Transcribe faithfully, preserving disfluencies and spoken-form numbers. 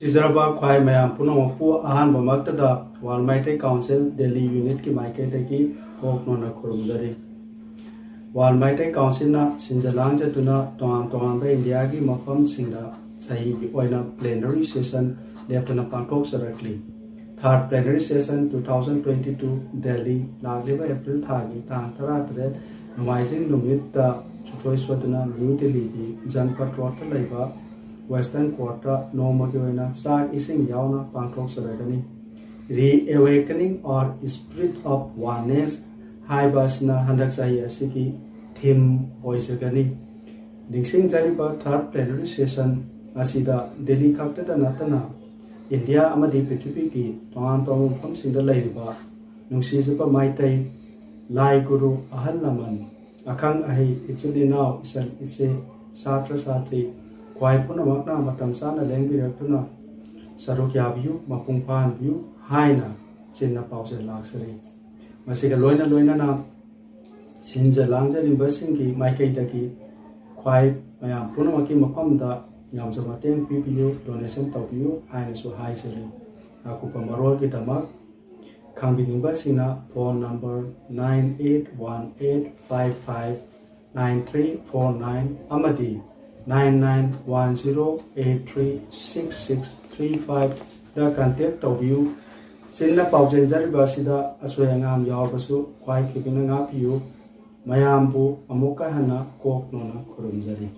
ꯁꯤꯖꯔꯕ ꯈ꯭ꯋꯥꯏ ꯃꯌꯥꯝ ꯄꯨꯝꯅꯃꯛꯄꯨ ꯑꯍꯥꯟꯕꯃꯛꯇꯗ ꯋꯥꯔꯜ ꯃꯩꯇꯩ ꯀꯥꯎꯟꯁꯤꯜ ꯗꯦꯜꯂꯤ ꯌꯨꯅꯤꯠꯀꯤ ꯃꯥꯏꯀꯩꯗꯒꯤ ꯀꯣꯛ ꯅꯣꯟꯅ ꯈꯨꯔꯨꯝꯖꯔꯤ꯫ ꯋꯥꯔꯜ ꯃꯩꯇꯩ ꯀꯥꯎꯟꯁꯤꯜꯅ ꯁꯤꯟꯖ ꯂꯥꯡꯖꯗꯨꯅ ꯇꯣꯉꯥꯟ ꯇꯣꯉꯥꯟꯕ ꯏꯟꯗꯤꯌꯥꯒꯤ ꯃꯐꯝꯁꯤꯡꯗ ꯆꯍꯤꯒꯤ ꯑꯣꯏꯅ ꯄ꯭ꯂꯦꯅꯔꯤ ꯁꯦꯁꯟ ꯂꯦꯞꯇꯅ ꯄꯥꯡꯊꯣꯛꯆꯔꯛꯂꯤ꯫ ꯊꯥꯔꯠ plenary session two thousand twenty two Delhi ꯂꯥꯛꯂꯤꯕ ꯑꯦꯄ꯭ꯔꯤꯜ ꯊꯥꯒꯤ ꯇꯥꯡ ꯇꯔꯥꯇꯔꯦꯠ ꯅꯣꯡꯃꯥꯏꯖꯤꯡ ꯅꯨꯃꯤꯠꯇ ꯁꯨꯡꯁꯣꯏ ꯁꯣꯏꯗꯅ ꯅ꯭ꯌꯨ ꯗꯦꯜꯂꯤꯒꯤ ꯖꯟꯄꯠ ꯔꯣꯗꯇ ꯂꯩꯕ ꯋꯦꯁꯇꯔꯟ ꯀꯣꯔꯠꯇ ꯅꯣꯡꯃꯒꯤ ꯑꯣꯏꯅ ꯆꯥꯛ ꯏꯁꯤꯡ ꯌꯥꯎꯅ ꯄꯥꯡꯊꯣꯛꯆꯔꯒꯅꯤ꯫ Reawakening or Spirit of Oneness ꯍꯥꯏꯕ ꯑꯁꯤꯅ ꯍꯟꯗꯛ ꯆꯍꯤ ꯑꯁꯤꯒꯤ ꯊꯤꯝ ꯑꯣꯏꯖꯒꯅꯤ꯫ ꯅꯤꯡꯁꯤꯡꯖꯔꯤꯕ ꯊꯥꯔꯠ ꯄ꯭ꯂꯦꯅꯔꯤ ꯁꯦꯁꯟ ꯑꯁꯤꯗ ꯗꯦꯜꯂꯤ ꯈꯛꯇꯗ ꯅꯠꯇꯅ ꯏꯟꯗꯤꯌꯥ ꯑꯃꯗꯤ ꯄ꯭ꯔꯤꯊꯤꯕꯤꯒꯤ ꯇꯣꯉꯥꯟ ꯇꯣꯉꯥꯟꯕ ꯃꯐꯝꯁꯤꯡꯗ ꯂꯩꯔꯤꯕ ꯅꯨꯡꯁꯤꯖꯕ ꯃꯩꯇꯩ, ꯂꯥꯏ ꯒꯨꯔꯨ, ꯑꯍꯜ ꯂꯃꯟ, ꯑꯈꯪ ꯑꯍꯩ, ꯏꯆꯤꯜ ꯏꯅꯥꯎ, ꯏꯆꯟ ꯏꯆꯦ, ꯁꯥꯇ꯭ꯔ ꯁꯥꯇ꯭ꯔꯤ, ꯈ꯭ꯋꯥꯏ ꯄꯨꯝꯅꯃꯛꯅ ꯃꯇꯝ ꯆꯥꯅ ꯂꯦꯡꯕꯤꯔꯛꯇꯨꯅ ꯁꯔꯨꯛ ꯌꯥꯕꯤꯌꯨ, ꯃꯄꯨꯡ ꯐꯥꯍꯟꯕꯤꯌꯨ ꯍꯥꯏꯅ ꯆꯤꯟꯅ ꯄꯥꯎꯖꯦꯜ ꯂꯥꯛꯆꯔꯤ꯫ ꯃꯁꯤꯒ ꯂꯣꯏꯅ ꯂꯣꯏꯅꯅ ꯁꯤꯟꯖ ꯂꯥꯡꯖꯔꯤꯕꯁꯤꯡꯒꯤ ꯃꯥꯏꯀꯩꯗꯒꯤ ꯈ꯭ꯋꯥꯏ ꯃꯌꯥꯝ ꯄꯨꯝꯅꯃꯛꯀꯤ ꯃꯐꯝꯗ ꯌꯥꯝꯖ ꯃꯇꯦꯡ ꯄꯤꯕꯤꯌꯨ, ꯗꯣꯅꯦꯁꯟ ꯇꯧꯕꯤꯌꯨ ꯍꯥꯏꯅꯁꯨ ꯍꯥꯏꯖꯔꯤ꯫ ꯑꯀꯨꯞꯄ ꯃꯔꯣꯜꯒꯤꯗꯃꯛ ꯈꯪꯕꯤꯅꯤꯡꯕꯁꯤꯡꯅ phone number nine eight one eight five five nine three four nine ꯑꯃꯗꯤ nine nine one zero eight three six six three fiveꯗ ꯀꯟꯇꯦꯛ ꯇꯧꯕꯤꯌꯨ꯫ ꯆꯤꯟꯅ ꯄꯥꯎꯖꯦꯟꯖꯔꯤꯕ ꯑꯁꯤꯗ ꯑꯁꯣꯏ ꯑꯉꯥꯝ ꯌꯥꯎꯔꯕꯁꯨ ꯈ꯭ꯋꯥꯏ ꯈꯤꯕꯤꯅ ꯉꯥꯛꯄꯤꯌꯨ꯫ ꯃꯌꯥꯝꯕꯨ ꯑꯃꯨꯛꯀ ꯍꯟꯅ ꯀꯣꯛ ꯅꯣꯟꯅ ꯈꯨꯔꯨꯝꯖꯔꯤ꯫